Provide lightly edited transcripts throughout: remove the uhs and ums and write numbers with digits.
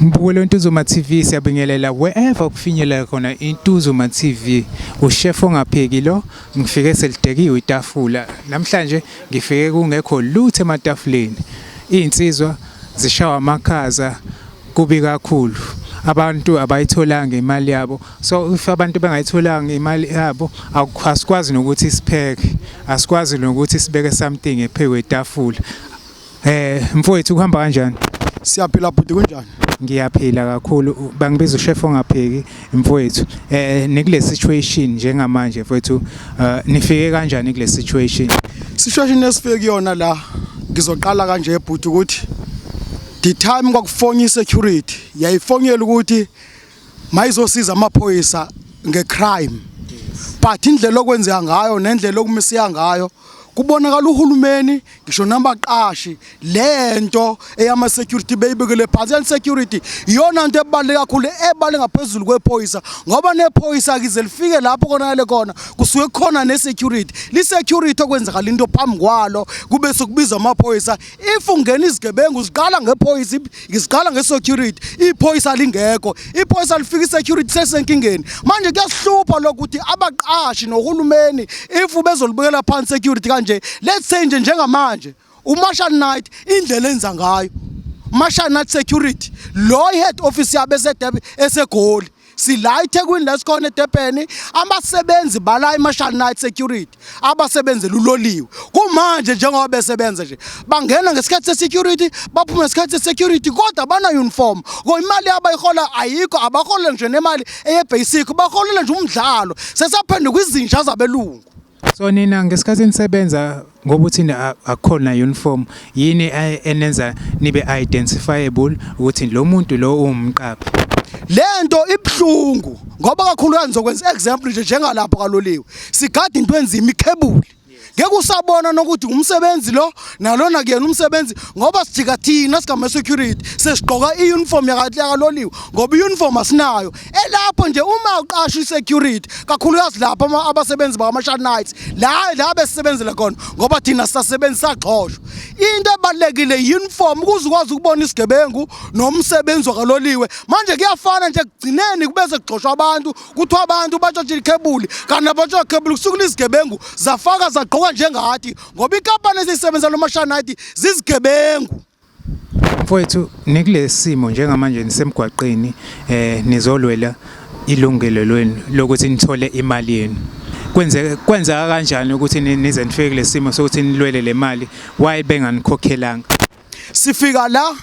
Mbukelo Ntuzuma TV, siyabingelela wherever kufinyelela khona Intuzuma TV. Ushef ongapheki lo, ngifike selidekiwe itafula. Namhlanje ngifike kungekho lutho ematafuleni. Izinsizwa zishawa amakhaza, kubi kakhulu. Abantu abayitholanga imali yabo. So if abantu bengayitholanga imali yabo, asikwazi nokuthi sipheke. Asikwazi nokuthi sibeke something ephekwe etafula. Mfowethu, kuhamba kanjani? Siyaphila bhuti, kunjani? Ngiyaphila kakhulu. Bangibiza ushef ongapheki, mfowethu. Nikule situation njengamanje, mfowethu, nifike kanjani kule situation? Situation esifike kuyona la, ngizoqala kanje bhuti ukuthi the time kwakufonya i-security, yayifonyela ukuthi mayizosiza amaphoyisa ngecrime, but indlela okwenzeka ngayo nendlela okumisiya ngayo, kubonakala uhulumeni ngisho nabaqashi lento eyama security beyibekele phansi. And security iyona nto ebaluleke kakhulu, ebale ngaphezulu kwephoyisa, ngoba nephoyisa kize lifike lapho konakele khona kusuke kukhona ne-security. Li-security okwenzakala into phambi kwalo kube sokubizwa amaphoyisa. If ungena izigebengu ziqala ngephoyisa, ziqala nge-security, iphoyisa lingekho, iphoyisa lifika i-security sesenkingeni. Manje kuyasihlupha lokho ukuthi abaqashi nohulumeni if bezolibukela phansi security kanje. Let's say nje njengamanje uMarshall Knight, indlela enza ngayo Marshall Knight Security lo, i-head office yabo eseDurban, eseGoli. Sila eThekwini, la sikhona eDurban, abasebenzi bala iMarshall Knight Security abasebenzela uloliwe kumanje njengoba besebenza nje, bangena ngesikhathi se-security, baphuma ngesikhathi se-security, kodwa bana uniform ko imali abayihola ayikho. Abaholela nje nemali eye-basic, baholela nje umdlalo, sesaphenduka izinja zabelungu. So nina ngesikhathi nisebenza, ngoba uthi akukhona uniform, yini enenza nibe identifiable ukuthi lo muntu lo uwumqaphi? Lento ibhlungu ngoba kakhulukazi ngizokwenza example nje, njengalapho kaloliwe sigada into enzima, ikhebuli. Ngeke usabona nokuthi umsebenzi lo nalona kuyena umsebenzi, ngoba sijika thina sigama security sesigqoka i-uniform yakaloliwe, ngoba i-uniform asinayo elapho nje. Uma uqasha i-security, kakhulukazi lapho abasebenzi bakwa-Marshall Knights la besisebenzela khona, ngoba thina sisasebenzi, saxoshwa, into ebalulekile i-uniform ukuze ukwazi ukubona isigebengu nomsebenzi wakaloliwe. Manje kuyafana nje, kugcineni kubese kugxoshwa abantu, kuthiwa abantu batshontshe ikhebuli, kanti abatshontshe ikhebuli, kusuke izigebengu zafaka zagqoka njengathi, ngoba inkampani esiyisebenza lo-Marshall Knight zizigebengu. Mfowethu, nikule simo njengamanje, nisemgwaqeni, nizolwela ilungelo lwenu lokuthi nithole imali yenu. Kwenzeka kanjani ukuthi nize nifike kule simo sokuthi nilwele le mali? Why benganikhokhelanga? Sifika la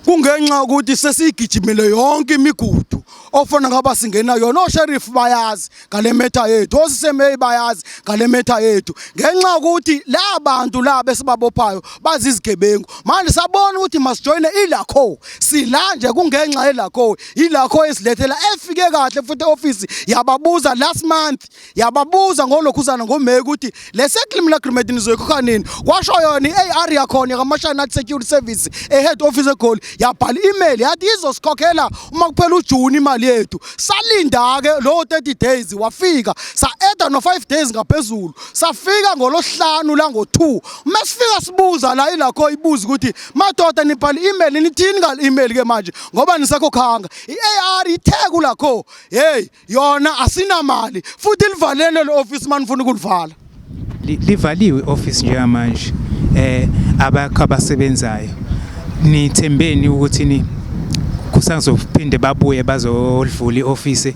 kungenxa ukuthi sesiyigijimile yonke imigudu ofana ngaba singena yona. Osheriff bayazi ngale matter yethu, oCCMA bayazi ngale matter yethu, ngenxa yokuthi la bantu la besibabophayo bazizigebengu. Manje sabona ukuthi masijoyine iLACO. Sila nje kungenxa yeLACO. ILACO esilethela efike kahle futhi e-office, yababuza last month, yababuza ngolokhuzana ngoMay ukuthi le settlement agreement nizoyikhokha nini. Kwasho yona i-AR yakhona yakaMarshall Knight Security Service e-head office eGoli, yabhala i-email yathi izosikhokhela uma kuphela uJuni imali yethu. Salinda-ke lowo 30 days wafika, sa-eda no-5 days ngaphezulu, safika ngolosihlanu la ngo-2. Uma sifika sibuza la, iLACO ibuza ukuthi, "Madoda, nibhala i-email, nithini ngale-email ke manje ngoba nisakhokhanga?" I-AR ithe kuLACO, "Hey, yona asinamali futhi livalele le office manifuna ukulivala." Livaliwe i-office njengamanje, abakho abasebenzayo. Nithembeni ukuthi ni kusazophinde babuye bazolivula i-office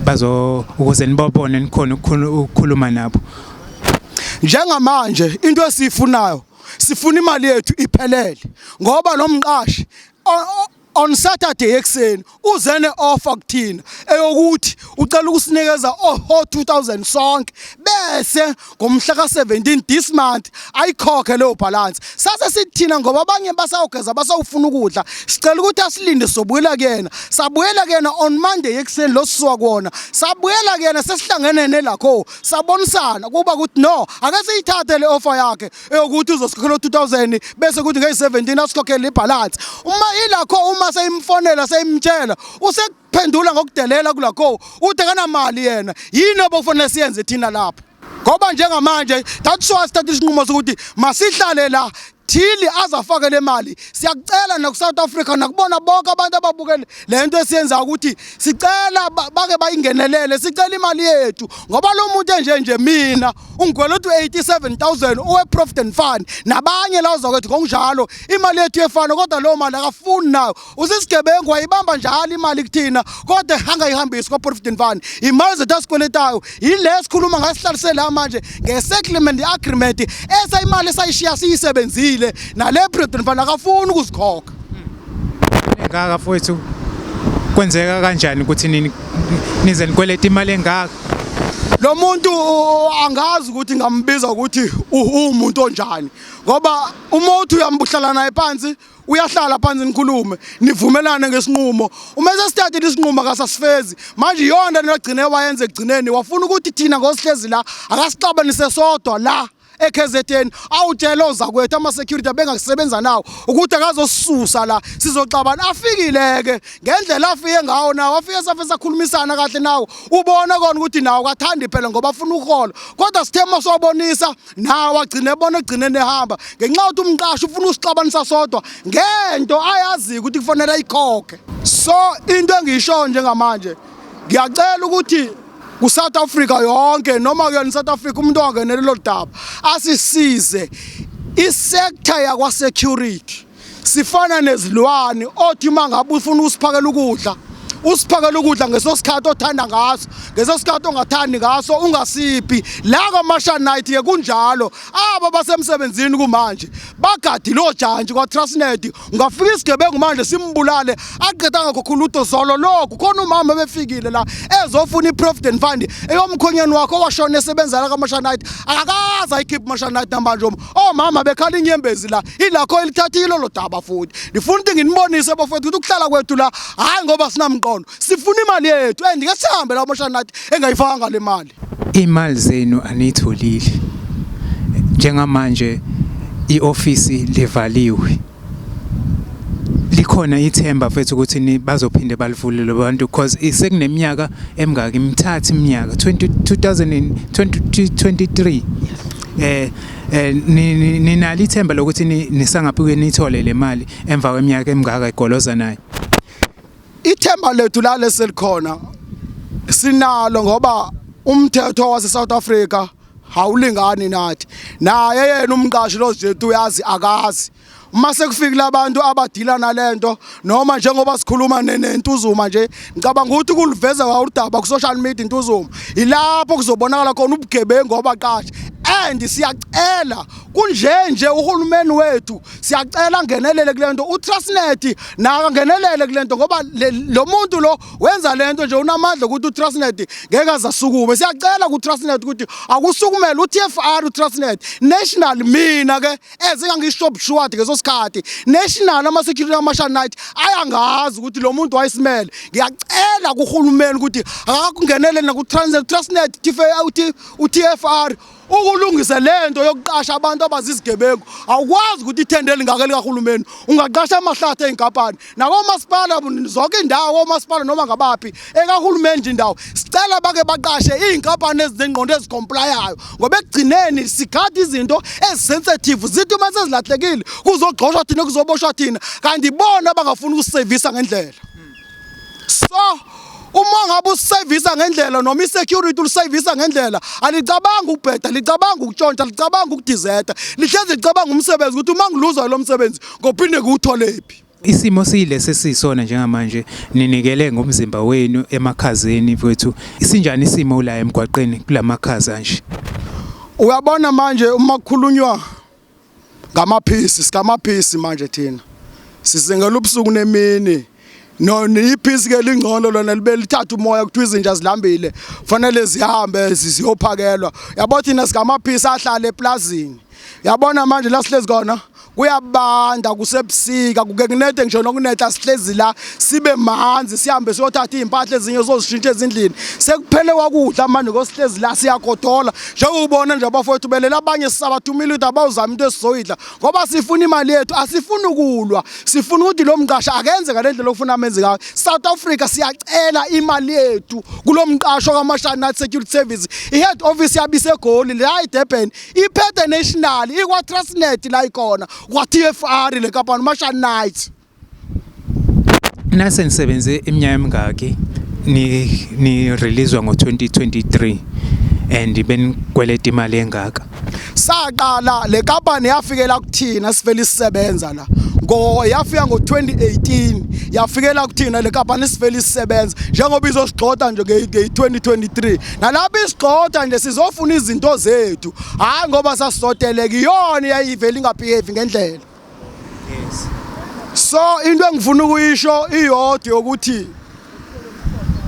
bazo ukuze nibabone, nikhona ukukhuluma nabo? Njengamanje into esiyifunayo, sifuna imali yethu iphelele, ngoba lo mqashi on Saturday ekuseni uze ne-offer kuthina eyokuthi ucela ukusinikeza oh 2000 sonke, bese ngomhla ka-17 this month ayikhokhe leyo balance. Sase sithi thina, ngoba abanye basawugeza, basawufuna ukudla, sicela ukuthi asilinde, sobuyela kuyena. Sabuyela kuyena on Monday ekuseni lo sisuka kuwona. Sabuyela kuyena sesihlangene neLACO, sabonisana kuba ukuthi no, ake siyithathe le offer yakhe eyokuthi uzosikhokhela 2000, bese kuthi ngeyi-17 asikhokhele ibalance. Uma iLACO, uma seyimfonela, seyimtshela, usekuphendula ngokudelela kuLACO, uthi akanamali yena. Yini obokufanele siyenze thina lapho? Ngoba njengamanje that's why sithatha isinqumo sokuthi masihlale la. Till azafake le mali. Siyakucela naku South Africa nakubona bonke abantu ababukele lento esiyenza ukuthi sicela bake bayingenelele, sicela imali yethu ngoba lo muntu enje nje mina ungikweleta u87000 owe Provident Fund nabanye la uzakwethu ngokunjalo imali yethu yefana, kodwa lo mali akafuni nayo. Usisigebengu, wayibamba njalo imali kuthina kodwa angayihambisi kwa Provident Fund. Imali zethu asikweletayo yile sikhuluma ngasihlalise la manje nge-settlement agreement esayimali esayishiya siyisebenzile, nale Provident Fund akafuni ukuzikhokha. Engaka mfowethu, kwenzeka kanjani ukuthi nini nize nikweleta imali engaka? Lo muntu angazi ukuthi ngambiza ukuthi uwumuntu onjani, ngoba uma uthi uyambuhlala naye phansi, uyahlala phansi nikhulume nivumelane ngesinqumo. Uma sesithathile isinqumo akasasifezi. Manje iyona logcine wayenza ekugcineni, wafuna ukuthi thina ngosihlezi la akasixabanise sodwa la eKZN, awutshela ozakwethu ama-security abengakusebenza nawo ukuthi akazosisusa la, sizoxabana. Afikile-ke ngendlela afike ngawo nawo, afike safe sakhulumisana kahle nawo, ubona kona ukuthi nawo kathandi phela ngoba afuna ukuhola, kodwa sithe maswabonisa nawo agcine ebona egcineni ehamba ngenxa yokuthi umqashi ufuna usixabanisa sodwa ngento ayaziyo ukuthi kufanele ayikhokhe. So into engiyishoyo njengamanje, ngiyacela ukuthi ku-South Africa yonke noma kuyona i-South Africa umuntu ongangenele lolu daba asisize. I-sector yakwa-security sifana nezilwane othi uma ngabe ufuna usiphakela ukudla, usiphakela ukudla ngeso sikhathi othanda ngaso, ngeso sikhathi ongathandi ngaso ungasiphi. La kwaMarshall Night ke kunjalo, aba basemsebenzini kumanje bagadile ojantshi kwa-Transnet. Ungafika isigebengu manje simbulale aqeda ngakho lutho. Zolo lokhu khona umama befikile la ezofuna i-Provident Fund eyomkhonyeni wakho owashona esebenza la kwaMarshall Night, akakaze ayikhiphe Marshall Night namanje. Omama bekhala inyembezi la, ilakho elithathile lo daba. Futhi ngifuna ukuthi nginibonise bafowethu ukuthi ukuhlala kwethu la hayi ngoba sinamqondo, sifuna imali yethu and ke sihambe la Marshall Night engayifakanga le mali. Imali zenu aniyitholile njengamanje, iofisi livaliwe. Likhona ithemba mfethu ukuthi ni bazophinde balivule lo bantu? Because sekuneminyaka emingaki, imithathu iminyaka, 20 2023. Ninalo ithemba lokuthi nisangaphuke nithole le mali emva kweminyaka emingaka igoloza nayo? Ithemba lethu la leselikhona sinalo ngoba umthetho wase South Africa awulingani nathi, naye yena umqashi lo zethu uyazi akazi uma sekufikile abantu abadila nalento noma njengoba sikhuluma neNtuzuma nje, ngicabanga ukuthi kuliveza udaba ku social media iNtuzuma, ilapho kuzobonakala khona ubugebengu obaqashi. And siyacela kunje nje uhulumeni wethu, siyacela ngenelele kule nto, uTransnet naka ngenelele kule nto, ngoba lo muntu lo wenza lento nje unamandla ukuthi uTransnet ngeke azasukume. Siyacela kuTransnet ukuthi akusukumele uTFR, uTransnet national. Mina ke ezingangisho steward ngeso sikhathi national, ama security ama Night ayangazi ukuthi lo muntu wayesimele. Ngiyacela kuhulumeni ukuthi akakungenelele naku Transnet, Transnet, uTFR ukulungisa lento yokuqasha abantu abazizigebengu. Awukwazi ukuthi ithende elingaka likahulumeni ungaqasha amahlathi ey'nkampani nakomasipala, zonke indawo omasipala noma ngabaphi ekahulumeni nje indawo. Sicela bake baqashe iy'nkampani ezinengqondo ezi-complyayo, ngoba ekugcineni sigada izinto ezi-sensitive, zithi uma sezilahlekile kuzogxoshwa thina, kuzoboshwa thina, kanti bona abangafuni ukusevisa ngendlela. So uma ngabe usevisa ngendlela noma i-security ulusevisa ngendlela, alicabanga ukubheda, licabanga ukutshontsha, licabanga ukudizeta, lihlezi licabanga umsebenzi ukuthi uma ngiluzwa lo msebenzi ngophinde ngiwutholephi. Isimo siyilesi esiyisona njengamanje, ninikele ngomzimba wenu emakhazeni mfowethu. Isinjani isimo la emgwaqeni kulamakhaza nje? Uyabona manje uma kukhulunywa ngamaphisi, sikamaphisi manje thina sizingela ubusuku nemini. No iphisi ke lingcono lona libe lithatha umoya, kuthiwa izinja zilambile fanele zihambe ziyophakelwa. Yabo thina sikamaphisi ahlala eplazini. Yabona manje la sihlezi khona kuyabanda, kusebusika, kuke kunethe ngisho nokunetha, sihlezi la sibe manzi, sihambe siyothatha iy'mpahla ezinye sozishintsha ezindlini. Sekuphele kwakudla manje ngosihlezi la siyagodola njengokubona nje abafowethu belela, abanye sisabathumile ukuthi abawuzama into esizoyidla ngoba sifuna imali yethu. Asifuni ukulwa, sifuna ukuthi lo mqasho akenze ngale ndlela ofuna amenze ngayo. South Africa, siyacela imali yethu kulo mqasho kaMarshall Night Security Service. I-head office yabise eGoli la eDurban, iphethe national ikwa Transnet la ikhona. Kwa TFR le company Marshall Knight. Nase nisebenze iminyaka emingaki ni releasewa ngo-2023 and benikweleta imali engaka? Saqala le company yafikela kuthina sivele isisebenza la ngo yafika ngo-2018, yafikela kuthina le company sivele isisebenza. Njengoba izosigxotha nje nge-2023, nalapho isigxotha nje sizofuna izinto zethu, hhayi ngoba sasizoteleka. Iyona yayivele ingabehave ngendlela. So into engifuna ukuyisho iyodwa yokuthi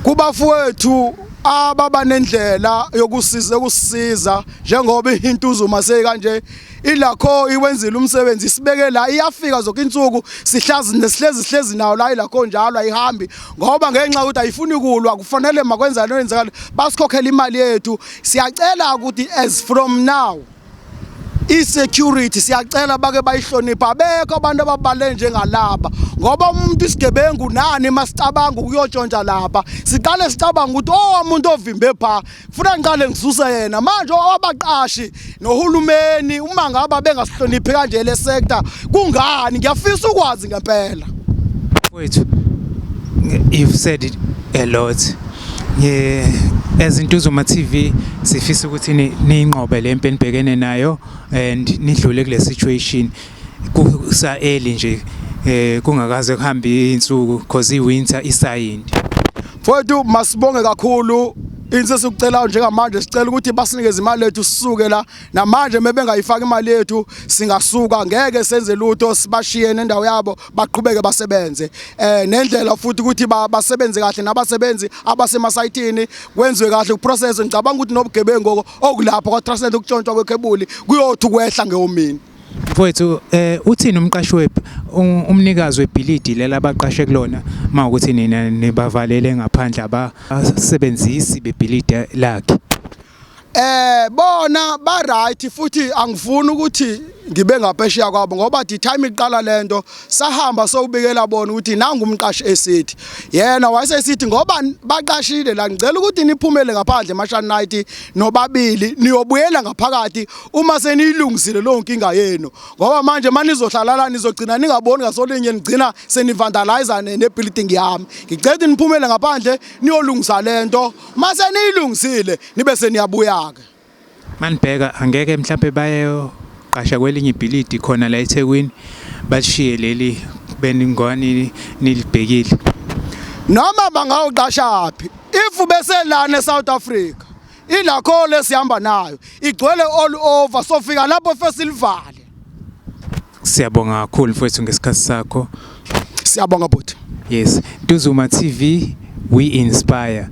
kubafowethu ababa nendlela yokusiza ukusisiza, njengoba iNtuzuma sekanje ilakho iwenzile umsebenzi, isibeke la, iyafika zonke insuku, sihlazi nesihlezi sihlezi nawo la ilakho njalo, ayihambi ngoba ngenxa yokuthi ayifuni kulwa. Kufanele makwenza noyenzakala basikhokhela imali yethu. Siyacela ukuthi as from now i-security siyacela bake bayihlonipha. Abekho abantu ababale njengalaba, ngoba umuntu isigebengu nani masicabanga ukuyotshontsha lapha, siqale sicabanga ukuthi oh, umuntu ovimbe pha funa ngiqale ngisuse yena. Manje abaqashi nohulumeni uma ngaba bengasihloniphi kanje le sector, kungani? Ngiyafisa ukwazi ngempela. Mfowethu, you've said it a lot. Yeah, as Intuzuma TV sifisa ukuthi niyinqobe le mpi enibhekene nayo and nidlule kule situation kusa early nje, kungakaze kuhambe insuku, because i-winter isayindi. Mfowethu, masibonge kakhulu. Into esikucelayo njengamanje, sicela ukuthi basinikeze imali yethu sisuke la. Namanje mebengayifaka imali yethu singasuka, ngeke senze lutho, sibashiye nendawo yabo, baqhubeke basebenze nendlela futhi ukuthi basebenze kahle nabasebenzi abasemasayitini, kwenziwe kahle uprocess. Ngicabanga ukuthi nobugebengu okulapha kwa Transnet, ukutshontshwa kwekhebuli kuyothi kwehla ngeyomini. Mfowethu, uthini umqashi umnikazi webhilidi lela abaqashe kulona mawukuthi nina nibavalele ngaphandle abasebenzisi bebhilidi lakhe? Bona ba right, futhi angifuni ukuthi ngibe ngaphesheya kwabo, ngoba the time iqala lento sahamba sowubikela bona ukuthi nangu umqashi esithi yena wayesesithi ngoba baqashile la, ngicela ukuthi niphumele ngaphandle Marshall Knight nobabili, niyobuyela ngaphakathi uma seniyilungisile leyo nkinga yenu, ngoba manje manizohlala la nizogcina ningaboni ngasolinye, nigcina senivandalize ne-building yami. Ngicela ukuthi niphumele ngaphandle niyolungisa lento, mase niyilungisile nibe seniyabuya-ke. Manibheka, angeke mhlambe bayoqasha kwelinye ibhilidi khona la eThekwini, bashiye leli beningwani nilibhekile? Noma bangawuqashaphi, if beselana eSouth Africa, ilakho lesihamba nayo igcwele all over, sofika lapho fesilivale. Siyabonga kakhulu mfowethu ngesikhathi sakho. Siyabonga, bhuti. Yes, Ntuzuma TV, we inspire.